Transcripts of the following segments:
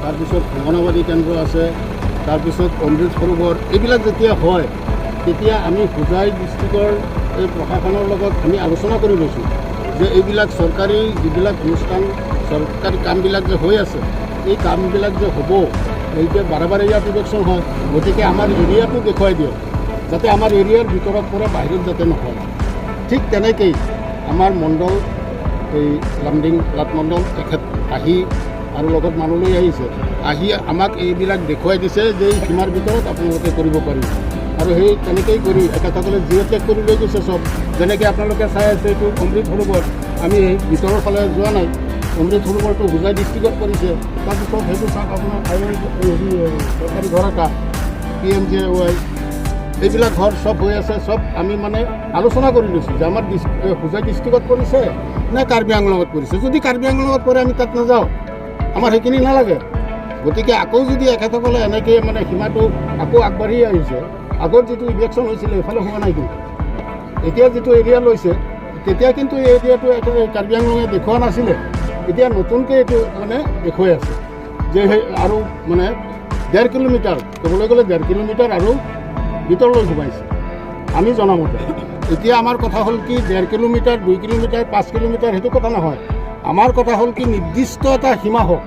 তাৰপিছত অংগনাবাদী কেন্দ্ৰ আছে, তাৰপিছত অমৃত সৰোবৰ, এইবিলাক যেতিয়া হয় তেতিয়া আমি হোজাই ডিষ্ট্ৰিক্টৰ এই প্ৰশাসনৰ লগত আমি আলোচনা কৰি লৈছোঁ যে এইবিলাক চৰকাৰী যিবিলাক অনুষ্ঠান, চৰকাৰী কামবিলাক যে হৈ আছে, এই কামবিলাক যে হ'ব, এই যে বাৰে বাৰে ইয়াত ইলেকশ্যন হয়, গতিকে আমাৰ এৰিয়াটো দেখুৱাই দিয়ক, যাতে আমাৰ এৰিয়াৰ ভিতৰত পৰা বাহিৰত যাতে নহয়। ঠিক তেনেকেই আমাৰ মণ্ডল, এই লামডিং লাট মণ্ডল, তেখেত আহি আৰু লগত মানুহ লৈ আহিছে, আহি আমাক এইবিলাক দেখুৱাই দিছে যে এই সীমাৰ ভিতৰত আপোনালোকে কৰিব পাৰিব। আৰু সেই তেনেকেই কৰি এখেতসকলে জিঅ' টেগ কৰি লৈ গৈছে চব। যেনেকৈ আপোনালোকে চাই আছে এইটো অমৃত সৰোবৰ, আমি সেই ভিতৰৰ ফালে যোৱা নাই, অমৃত সৰোবৰটো হোজাই ডিষ্ট্ৰিক্টত পৰিছে। তাৰপিছত সেইটো চাওক আপোনাৰ হেৰি চৰকাৰী ঘৰ এটা PMJAY, এইবিলাক ঘৰ চব হৈ আছে। চব আমি মানে আলোচনা কৰি লৈছোঁ যে আমাৰ হোজাই ডিষ্ট্ৰিক্টত পৰিছে নে কাৰ্বি আংলঙত পৰিছে। যদি কাৰ্বি আংলঙত পৰে আমি তাত নাযাওঁ, আমাৰ সেইখিনি নালাগে। গতিকে আকৌ যদি এখেতসকলে এনেকৈ মানে সীমাটো আকৌ আগবাঢ়ি আহিছে, আগত যিটো ইলেকশ্যন হৈছিলে এইফালে হোৱা নাই, কিন্তু এতিয়া যিটো এৰিয়া লৈছে তেতিয়া কিন্তু এই এৰিয়াটো কাৰ্বি আংলঙে দেখুওৱা নাছিলে, এতিয়া নতুনকৈ এইটো মানে দেখুৱাই আছে যে সেই আৰু মানে 1.5 কিলোমিটাৰ, ক'বলৈ গ'লে 1.5 কিলোমিটাৰ আৰু ভিতৰলৈ সোমাইছে আমি জনামতে। এতিয়া আমাৰ কথা হ'ল কি 1.5 কিলোমিটাৰ, 2 কিলোমিটাৰ, 5 কিলোমিটাৰ সেইটো কথা নহয়, আমাৰ কথা হ'ল কি নিৰ্দিষ্ট এটা সীমা হওক,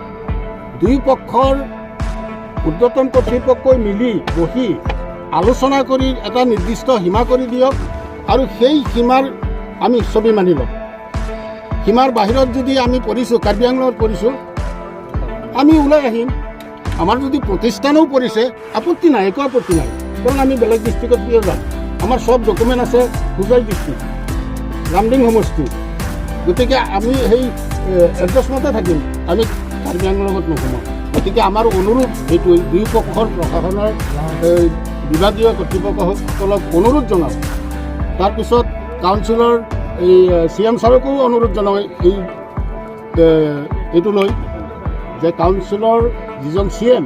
দুই পক্ষৰ ঊৰ্ধতম কৰ্তৃপক্ষই মিলি বহি আলোচনা কৰি এটা নিৰ্দিষ্ট সীমা কৰি দিয়ক, আৰু সেই সীমাৰ আমি চবেই মানি ল'ম। সীমাৰ বাহিৰত যদি আমি পৰিছোঁ, কাৰ্বি আংলঙত পৰিছোঁ, আমি ওলাই আহিম। আমাৰ যদি প্ৰতিষ্ঠানো পৰিছে আপত্তি নাই, একো আপত্তি নাই, কাৰণ আমি বেলেগ ডিষ্ট্ৰিক্টত কিয় যাম? আমাৰ চব ডকুমেণ্ট আছে হোজাই ডিষ্ট্ৰিক্ট, লামডিং সমষ্টি, গতিকে আমি সেই এড্ৰেছ মতে থাকিম, আমি কাৰ্বি আংলঙত নোসোমাওঁ। গতিকে আমাৰ অনুৰোধ এইটোৱেই, দুই পক্ষৰ প্ৰশাসনৰ বিভাগীয় কৰ্তৃপক্ষসকলক অনুৰোধ জনাওঁ। তাৰপিছত কাউন্সিলৰ এই CM ছাৰকো অনুৰোধ জনাওঁ এই এইটো লৈ যে কাউন্সিলৰ যিজন CM,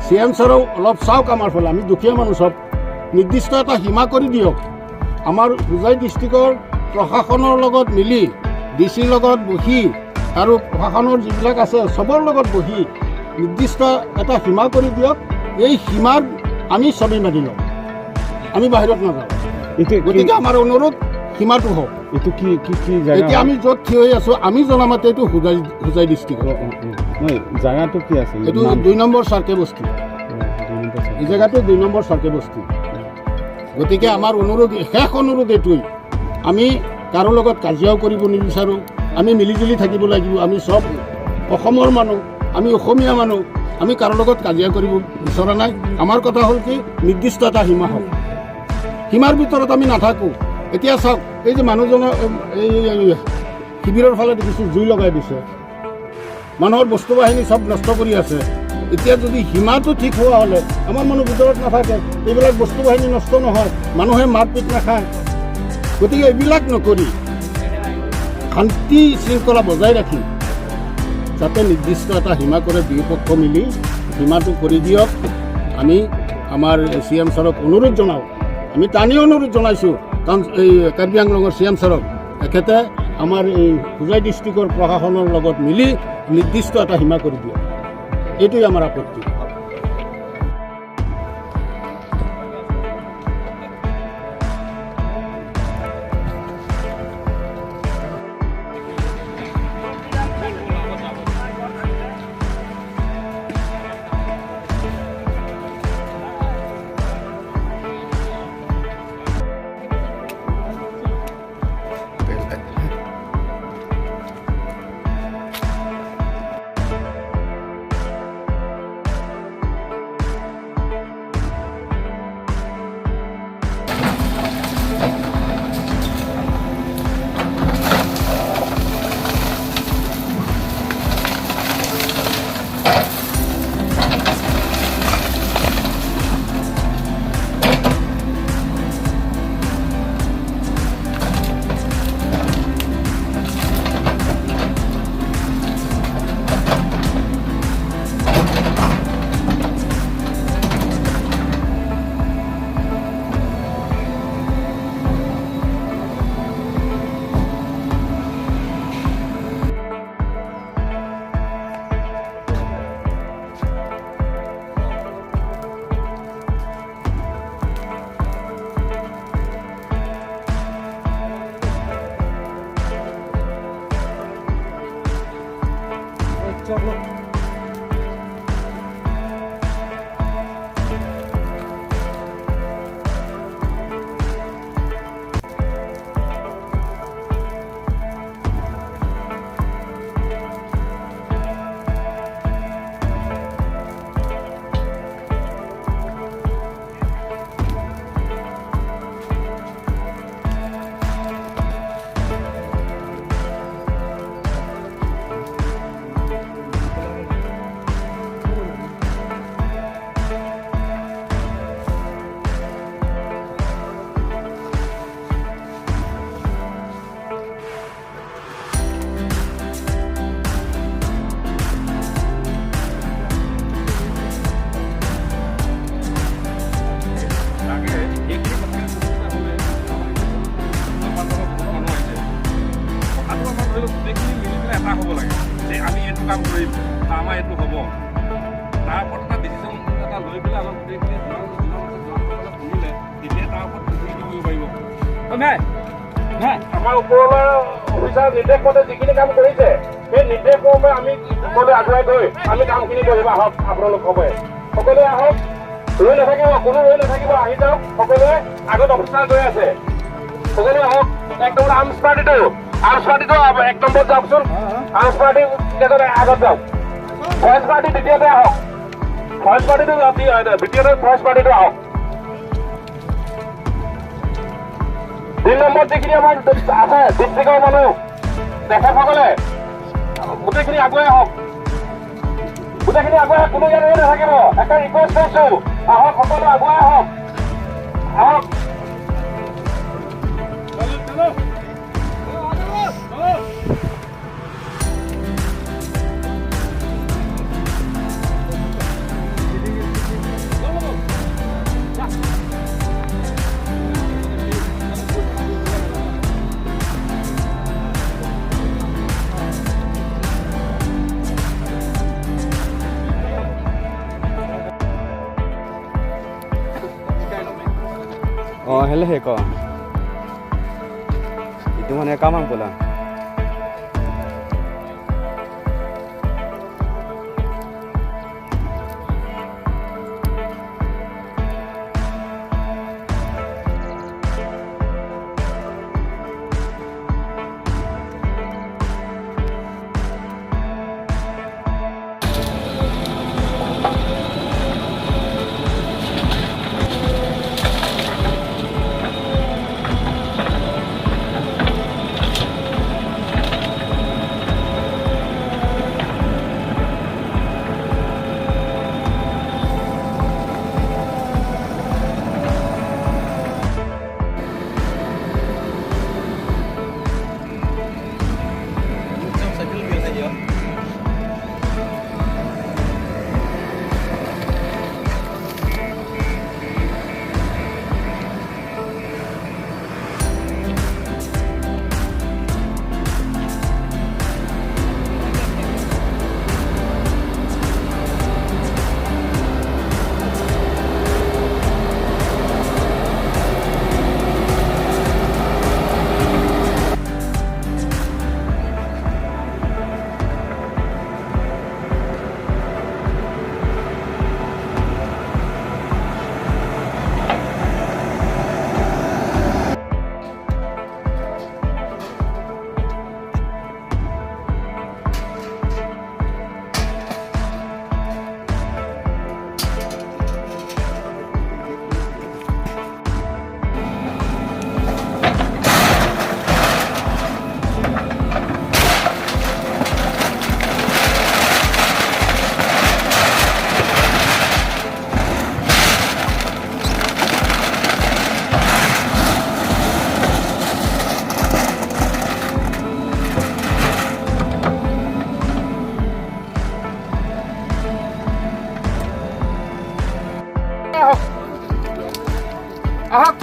CM ছাৰেও অলপ চাওক আমাৰ ফালে, আমি দুখীয়া মানুহ চব, নিৰ্দিষ্ট এটা সীমা কৰি দিয়ক। আমাৰ হোজাই ডিষ্ট্ৰিক্টৰ প্ৰশাসনৰ লগত মিলি, DC ৰ লগত বহি আৰু প্ৰশাসনৰ যিবিলাক আছে চবৰ লগত বহি নিৰ্দিষ্ট এটা সীমা কৰি দিয়ক। এই সীমাৰ আমি চবেই মানি লওঁ, আমি বাহিৰত নাযাওঁ। গতিকে আমাৰ অনুৰোধ সীমাটো হওক। এইটো কি কি কি জাগা? এতিয়া আমি য'ত থিয় হৈ আছোঁ, আমি জনামতে এইটো হোজাই হোজাই ডিষ্ট্ৰিক্ট। নহয়, জাগাটো কি আছে? এইটো 2 নম্বৰ চাৰ্কে বস্তি। এই জেগাটো 2 নম্বৰ চাৰ্কে বস্তি। গতিকে আমাৰ অনুৰোধ, শেষ অনুৰোধ এইটোৱেই, আমি কাৰো লগত কাজিয়াও কৰিব নিবিচাৰোঁ, আমি মিলিজুলি থাকিব লাগিব। আমি চব অসমৰ মানুহ, আমি অসমীয়া মানুহ, আমি কাৰো লগত কাজিয়া কৰিব বিচৰা নাই। আমাৰ কথা হ'ল কি নিৰ্দিষ্ট এটা সীমা হওক, সীমাৰ ভিতৰত আমি নাথাকোঁ। এতিয়া চাওক, এই যে মানুহজনৰ এই শিবিৰৰ ফালে দেখিছোঁ জুই লগাই দিছে, মানুহৰ বস্তু বাহিনী চব নষ্ট কৰি আছে। এতিয়া যদি সীমাটো ঠিক হোৱা হ'লে আমাৰ মানুহ ভিতৰত নাথাকে, এইবিলাক বস্তু বাহিনী নষ্ট নহয়, মানুহে মাৰপিট নাখায়। গতিকে এইবিলাক নকৰি শান্তি শৃংখলা বজাই ৰাখি যাতে নিৰ্দিষ্ট এটা সীমা কৰে, দুয়োপক্ষ মিলি সীমাটো কৰি দিয়ক। আমি আমাৰ CM ছাৰক অনুৰোধ জনাওঁ, আমি টানি অনুৰোধ জনাইছোঁ, কাৰণ এই কাৰ্বি আংলঙৰ CM ছাৰক, তেখেতে আমাৰ এই হোজাই ডিষ্ট্ৰিক্টৰ প্ৰশাসনৰ লগত মিলি নিৰ্দিষ্ট এটা সীমা কৰি দিয়ক, এইটোৱেই আমাৰ আপত্তি। তাকে এইখিনি কথাখিনি সুবিধা হ'লে আমাৰ আমাৰ লগত বহুত মানুহ আহিছে। কথাটো আমাৰ ধৰি লওক গোটেইখিনি মিলি পেলাই এটা হ'ব লাগে যে আমি এইটো কাম কৰিম বা আমাৰ এইটো হ'ব। তাৰ ওপৰত এটা ডিচিশ্যন এটা লৈ পেলাই আমাৰ গোটেইখিনি যিমান যিমান আছে যিমানসকলে শুনিলে তেতিয়া তাৰ ওপৰত গোটেইখিনি কৰিব পাৰিব। নাই নাই। আমাৰ ওপৰলৈ অফিচাৰ নিৰ্দেশ মতে যিখিনি কাম কৰিছে, সেই নিৰ্দেশ মৰ্মে আমি সকলোৱে আগুৱাই গৈ আমি কামখিনি কৰিব। আহক আপোনালোক সকলোৱে, সকলোৱে আহক, ৰৈ নাথাকিব, কোনো ৰৈ নাথাকিব, আহি যাওক সকলোৱে। আগত অফিচাৰ গৈ আছে, সকলোৱে আহক। এক নম্বৰ আৰ্মছ পাৰ্টিটো এক নম্বৰত যাওকচোন। আৰ্মছ পাৰ্টি কেইজন আগত যাওক। ফৰেষ্ট পাৰ্টি দ্বিতীয়তে আহক। ফৰেষ্ট পাৰ্টিটো দ্বিতীয়তে, ফৰেষ্ট পাৰ্টিটো আহক। 2 নম্বৰত যিখিনি আমাৰ আছে ডিষ্ট্ৰিক্টৰ মানুহ, তেখেতসকলে গোটেইখিনি আগুৱাই আহক, গোটেইখিনি আগুৱাই আহক, কোনো ইয়াত ৰৈ নাথাকিব। এটা ৰিকুৱেষ্ট কৰিছো, আহক, সকলো আগুৱাই আহক, আহক। অঁ, হেল্ল' হে ক, এইটো মানে কামাং বোলা। আহক, আহক।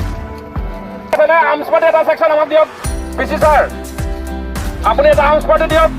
আৰ্মছ পাৰ্টি এটা ছেকশ্যন আমাক দিয়ক। পি চি ছাৰ, আপুনি এটা আৰ্মছ পাৰ্টি দিয়ক।